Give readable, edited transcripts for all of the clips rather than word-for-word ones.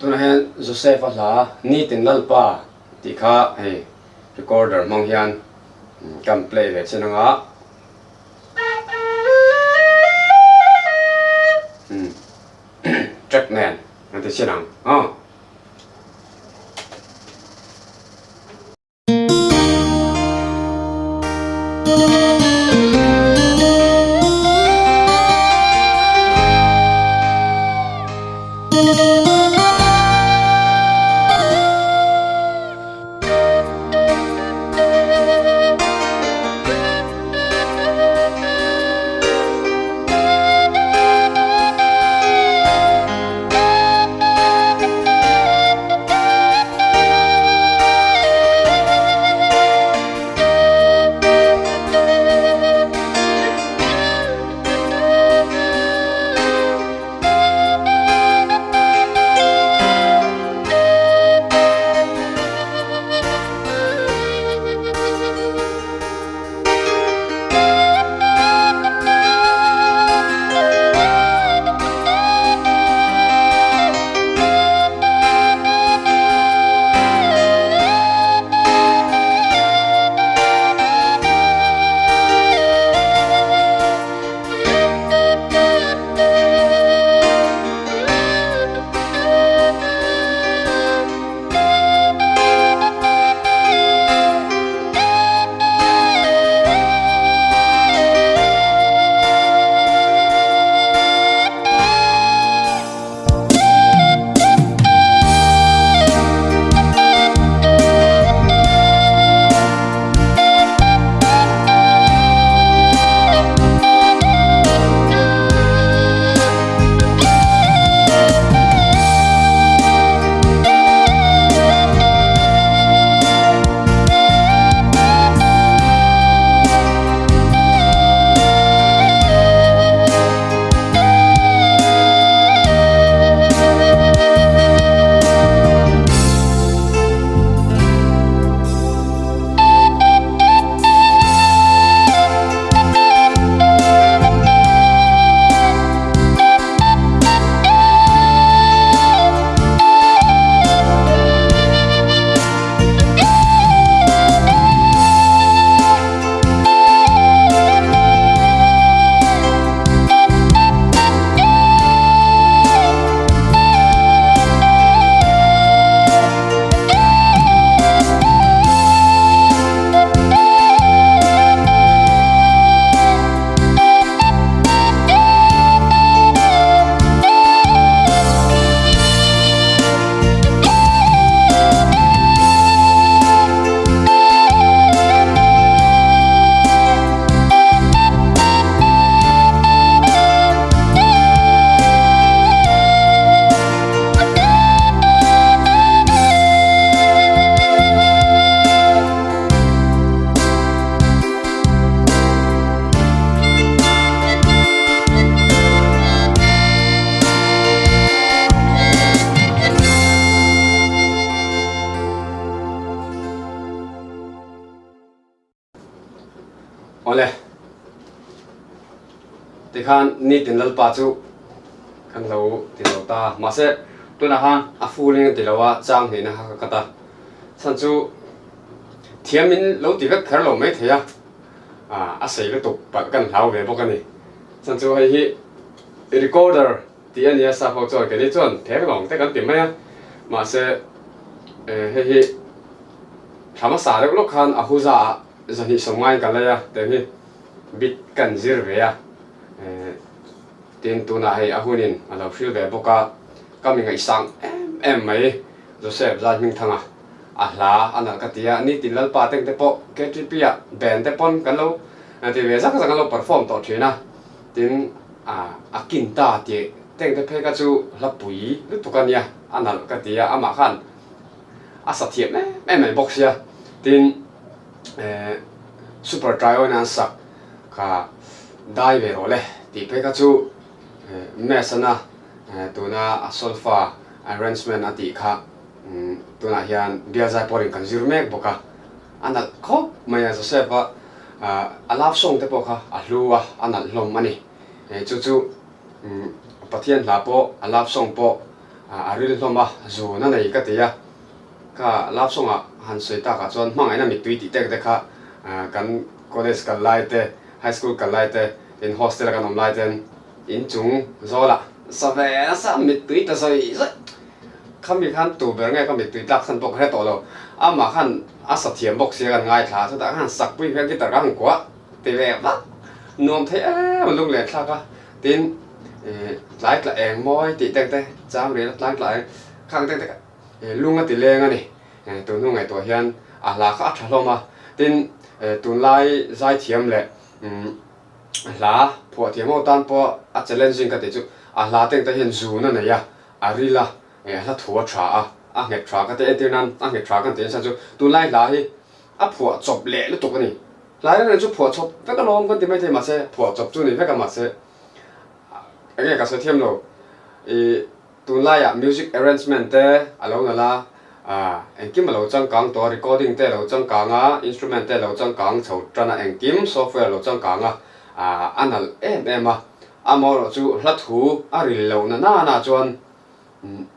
Tunah hian Joseph-a hla Nitin Lalpa tih kha hei recorder hmang hian kan play ve chin anga. Track nen kan ti chin ang aw. Awle, tikhan nitin Lalpa chu kan lo ti lo ta. Mahse, tunah khan a full in a ti lo a, chang hnihna kha ka cut a. Chhan chu thiam in lo ti vek kher lo mai thei a, a sei lutuk palh kan hlau ve bawk a ni. Chhan chu hei hi recorder tih a nia, sap ho chuan keini chuan theng lawng te kan ti mai a. Mahse, hei hi thla hmasa deuh lawk khan Ahuja ah zahnih sawmngaiin ka lei a, tiang hi bit kan zir ve a, tin tunah hei a hunin a lo hril ve bawk a, ka mi ngaihsang em em mai Joseph Zaihmingthanga a hla a nalh ka ti a, nitin Lalpa teng te pawh KTP ah band te pawn kan lo ti ve zak zak an lo perform tawh thin a, tin a kin ta tih teng te phei kha chu hla pui lutuk a nia a nalh ka ti a, amah khan a sa thiam em em mai bawk sia, tin super trio in an sak kha dai ve rawh le tih phei kha chu Mess-ana tuna a solfa arrangement a tih kha tunah hian bial zai pawhin kan zir mek bawk a, a nalh khawp mai a Joseph-a a love song te pawh kha a hlu a, a nalh hlawm a ni. Chu chu Pathian hla pawh a love song pawh. A ril hlawm a, zun a nei ka ti a. Kha love song ah han sawi tak ah chuan hmangaihna mittui tih tek te kha kan college kal lai te, high school kal lai te, tin hostel a kan awm lai ten inchung zawl ah sa ve nasa mittui ta zawi zawi. Khami khan tu ber nge ka mittui tlak chhan pawh ka hre tawh lo. Amah khan a sa thiam bawk sia kan ngaithla a, chutah khan sakpui hian guitar ka han kuah ti ve vak nuam thei em a lunglen thlak a. Tin tlai tla eng mawi tih tek te chang ril a tlai tla eng khang tek te kha lung a ti leng a ni. Tun hnu ngaihtuah hian a hla kha a tha hlawm a. Tin tunlai zaithiam leh hla phuah thiam ho tan pawh a challenging ka tih chu a hla teng te hian zun a nei a, a ril a, a hla thu a tha a, a nghet tha ka ti entir nan a nghet tha kan tih nasa chu tunlai hla hi a phuah chawp leh lutuk a ni. Hla reng reng chu phuah chawp vek alawm kan ti maithei mahse phuah chawp chu ni vek a mahse eng nge ka sawi thiam lo ih tunlaiah music arrangement te a lo nalh a ah engkim a lo changkang tawh a recording te a lo changkang a instrument te a lo changkang chho tan a engkim software a lo changkang a ah a nalh em em a amaherawh chu hla thu a ril loh na nana chuan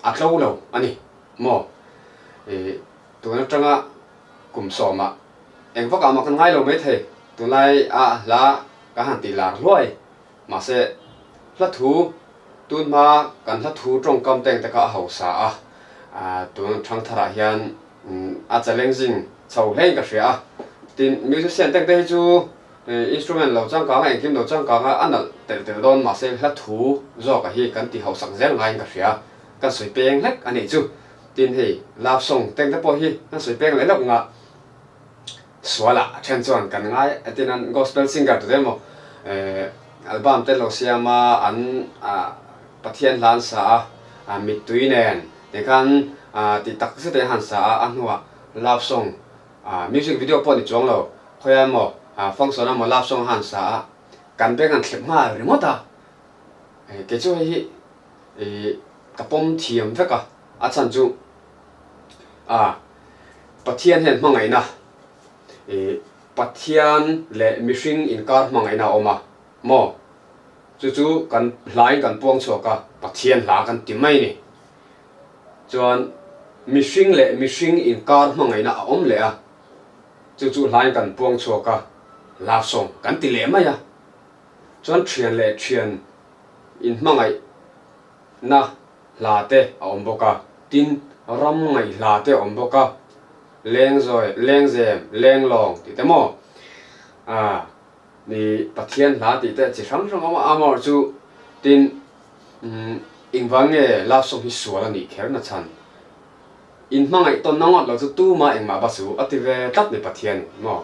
a tlo lo a ni maw ih tun atanga kum sawmah Eng vak ah mah kan ngai lo mai thei, tunlai ah hla ka han tih lar hluai. Mahse, hla thu, tun hma kan hla thu tawngkam teng te kha a hausa a, tun thangthar ah hian a challenging chho hlein ka hria a. Tin, musician teng te hi chu instrument lo changkang a, engkim lo changkang a, a nalh telh telh dawn, mahse hla thu zawk ah hi kan ti hausak zel ngaiin ka hria, kan sawi peng hlek a nih chu. Tin, hei love song teng te pawh hi kan sawi peng leh lawk ngah. Sualah a then chuan kan ngai a tin an gospel singer tute emaw album te lo siam a an Pathian hla an sa a mittui nen ti khan tih tak zet in han sa a a hnuah love song music video pawh ni chuang lo khawiah emaw function emaw love song a han sa a kan beng an thlep nghal ringawt a kei chu hei hi ka pawm thiam vek a a chhan chu A, Pathian hian hmangaihna, ih, Pathian leh mihring inkar hmangaihna a awm a, maw? Chu chu kan hlain kan puang chhuak a, Pathian hla kan ti mai ni. Chuan mihring leh mihring inkar hmangaihna a awm leh a, chu chu hlain kan puang chhuak a, love song kan ti leh mai a. Chuan thian leh thian inhmangaihna hla te a awm bawk a, tin ram ngaih hla te a awm bawk a, lengzawi, lengzem, lenglawng tih te maw ah ni Pathian hla tih te chi hrang hrang a awm a, amaherawh chu tin umm engvang nge love song hi sual a nih kher na chhan in hmangaih tawn na ngawt lo chu tuma engmah ba su a ti ve tlat ni Pathian maw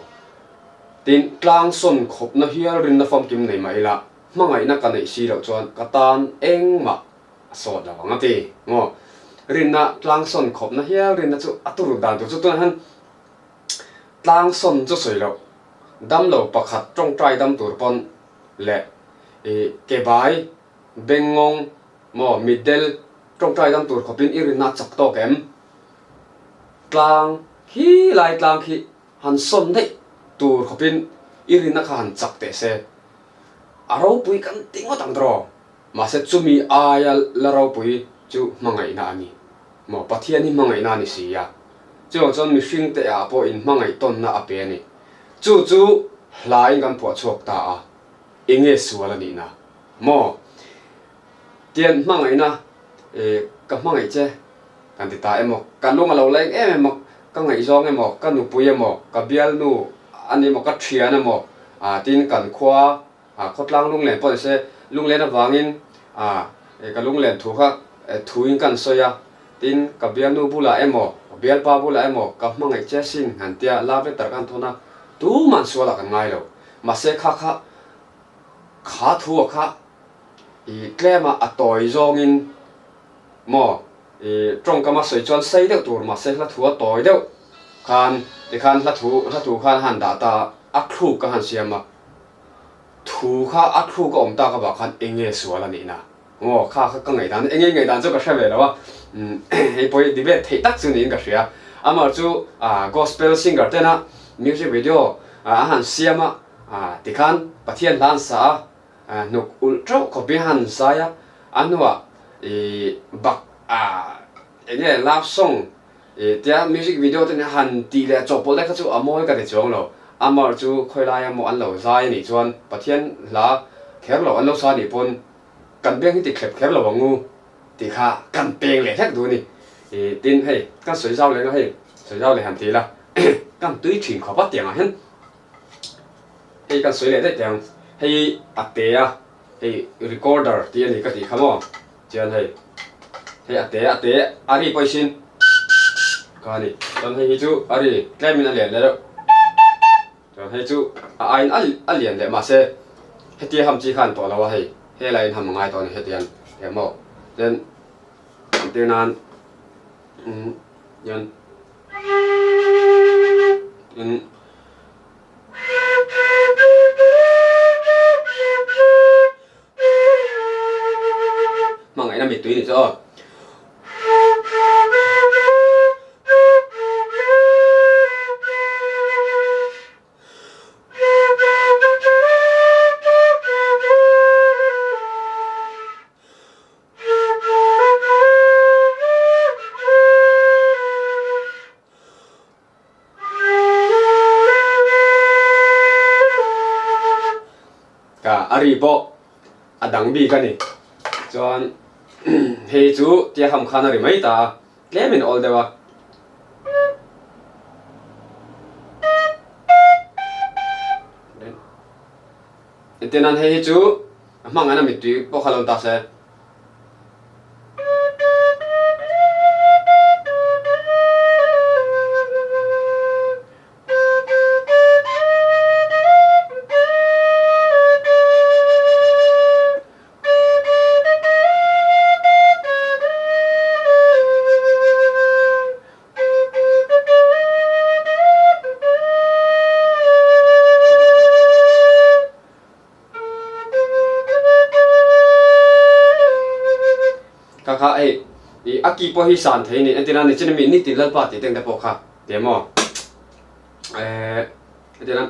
tin tlang sawn khawpna hial rinna famkim nei mah ila hmangaihna ka neih si loh chuan ka tan engmah a sawt lo ang a ti maw? Rinna tlang sawn khawpna hial rinna chu a tur dan tur chu tunah hian tlang sawn chu sawi loh damlo pakhat tawngtai dam tur pawn leh ih ke bai bengngawng maw mitdel tawngtai dam tur khawpin i rinna a chak tawk em? Tlang khi lai tlang khi han sawn daih tur khawpin i rinna kha han chak teh se a ropui kan ti ngawt ang tawh. Mahse chumi aia la ropui chu hmangaihna a ni. Maw? Pathian hi hmangaihna a ni si a. Chuvang chuan mihring te ah pawh in hmangaih tawnna a pe a ni. Chu chu hlain kan phuah chhuak ta a, enge sual a nihna? Maw? Tian hmangaihna, eh, ka hmangaih che kan ti ta emaw, ka lung a lo leng em em a, ka ngaihzawng emaw, ka nupui emaw, ka bialnu a ni emaw, ka thian emaw, ah, tin kan khua A khawtlang lunglen pawh ni se, lunglen avangin a ka lunglen thu kha thuin kan sawi a, tin ka bialnu bulah emaw, ka bialpa bulah emaw ka hmangaih che sin han tia love letter kan thawn a, tuman sualah kan ngai lo. Mahse kha kha kha thu a kha i tlema a tawi zawngin maw i tawngkama sawi chuan sei deuh tur mahse hla thu a tawi deuh khan tikhan hla thu hla thu khan a han dah ta a, a thluk ka han siam a. Thu kha a thluk a awm tak avang khan eng nge sual a nihna? Maw kha kha ka ngaihdan eng nge ngaihdan chu ka hre ve lo a, hei pawh hi debate theih tak chu niin ka hria. Amah chu gospel singer tena music video a han siam a, tikhan Pathian hla an sa a, hnuk ulh teuh khawpin a han zai a, a hnuah bak. Ah enge love song ih tia music video te nen han tih leh chawhpawlh te kha chu a mawi ka ti chuang lo. Amar chu khawilai emaw an lo zai anih chuan Pathian hla kher lo an lo sa anih pawn kan beng hi ti thlep kher lo ang u tih kha kan peng leh hlek duh a ni. Ih tin hei kan sawi zau leh nga hei sawi zau leh han ti ila kan tui thin khawp a tiang ah hian hei kan sawi leh daih teh ang. Hei a te a hei recorder tih a ni ka tih kha maw. Chian hei hei a te a te a ri pawh sin kha a ni chuan hei hi chu a ri tlem in a lian leh deuh chuan hei chu a aiin a a lian leh mahse hetia ham chi khan tawh lo a hei helai in ham a ngai tawh a ni hetiang eng maw chuan entir nan umm chuan tin. Hmangaihna mittui ni chu aw. Ka a ri pawh a dang bik a ni. Chuan hei chu tia ham khan a ri mai ta a, tlemin a awl deuh a. Engtinan hei hi chu a hmangaihna mittui pawh kha lo ni ta se. Kha kha hei ih a ki pawh hi san thei a ni entir a nichin ami nitin lalpa tih teng te pawh kha ti maw eh entir a.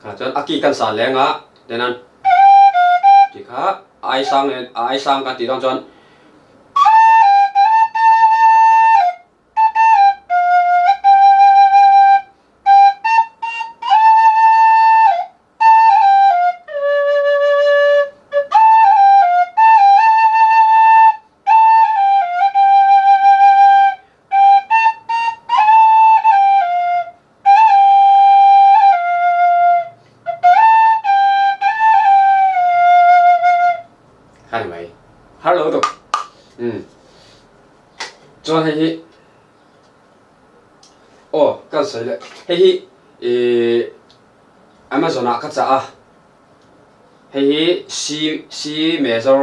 Kha chuan a ki kan san leng a then an tih kha a ai sang leh a ai sang kan tih dawn chuan Kha ni mai har lo tuk umm chuan hei hi aw kan sawi leh hei hi ihh Amazon ah ka chah a hei hi C C major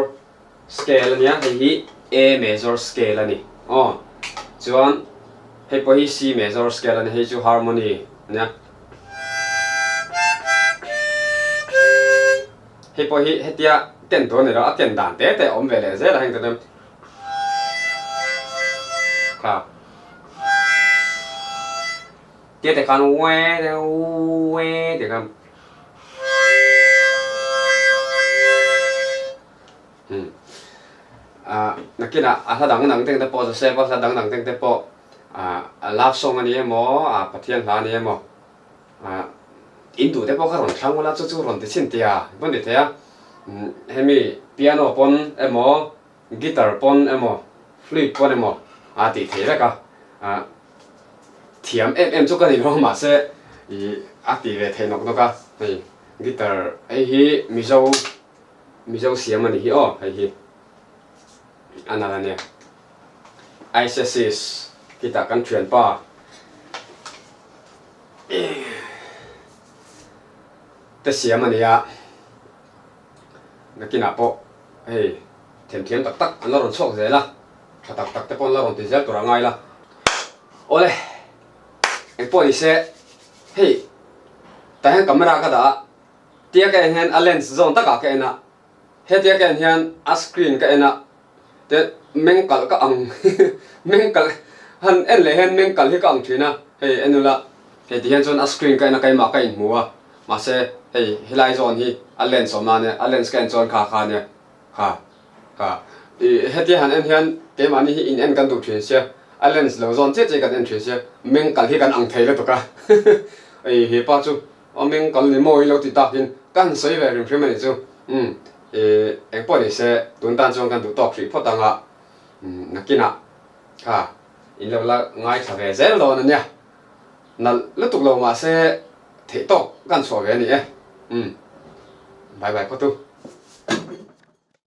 Scale a nia, hei hi A major scale a ni aw. Chuan hei pawh hi C major scale a ni, hei chu harmony a nia. Hei pawh hi hetia ken tur a ni lo, a ken dan te te a awm ve leh zel a heng te chuan kha tia te khan we te we ti khan. Umm ah nakinah a hla dang dang teng te pawh Joseph a hla dang dang teng te pawh ah love song a ni emaw ah Pathian hla a ni emaw ah in duh te pawh kha rawn thlang ula chu chu rawn ti chhin tia pawn ti thei a umm hemi piano pawn emaw guitar pawn emaw flute pawn emaw a tih thei vek a ah thiam em em chu ka ni lo mahse ih a ti ve thei nawk nawk a hei guitar hei hi Mizo Mizo siam a ni hi aw hei hi a nalh a nia. Isesis khitah kan thianpa te siam a nia nakinah pawh hei themthiam tak tak an la rawn chhuak zel a tha tak tak te pawh an la rawn ti zel tur a ngai la. Awle engpawh ni se hei tah hian camera ka dah a. Tia ka en hian a lens zawn takah ka en a, hetia ka en hian a screen ka en a. Te meng kalh ka ang meng kalh han en leh hian meng kalh hi ka ang thin a, hei en ula hei ti hian chuan a screen ka en a keimah ka inhmu a, mahse hei helai zawn hi a lens awm a nia, a lens ka en chuan kha kha nia kha kha ih hetia han en hian keimahni hi in en kan duh thin sia, a lens lo zawn chiah chiah kan en thin sia, meng kalh hi kan ang thei lutuk a ih hepa chu A meng kal ni maw i lo ti takin ka han sawi ve hrim hrim a nih chu. Umm, ih, eng pawh ni se, tun tan chuan kan duh tawk hrih phawt ang a, umm, nakinah kha in lo la ngaithla ve zel dawn a nia. Nalh lutuk lo mah se theih tawk kan chhuah ve a ni e. Umm, bye bye phawt u.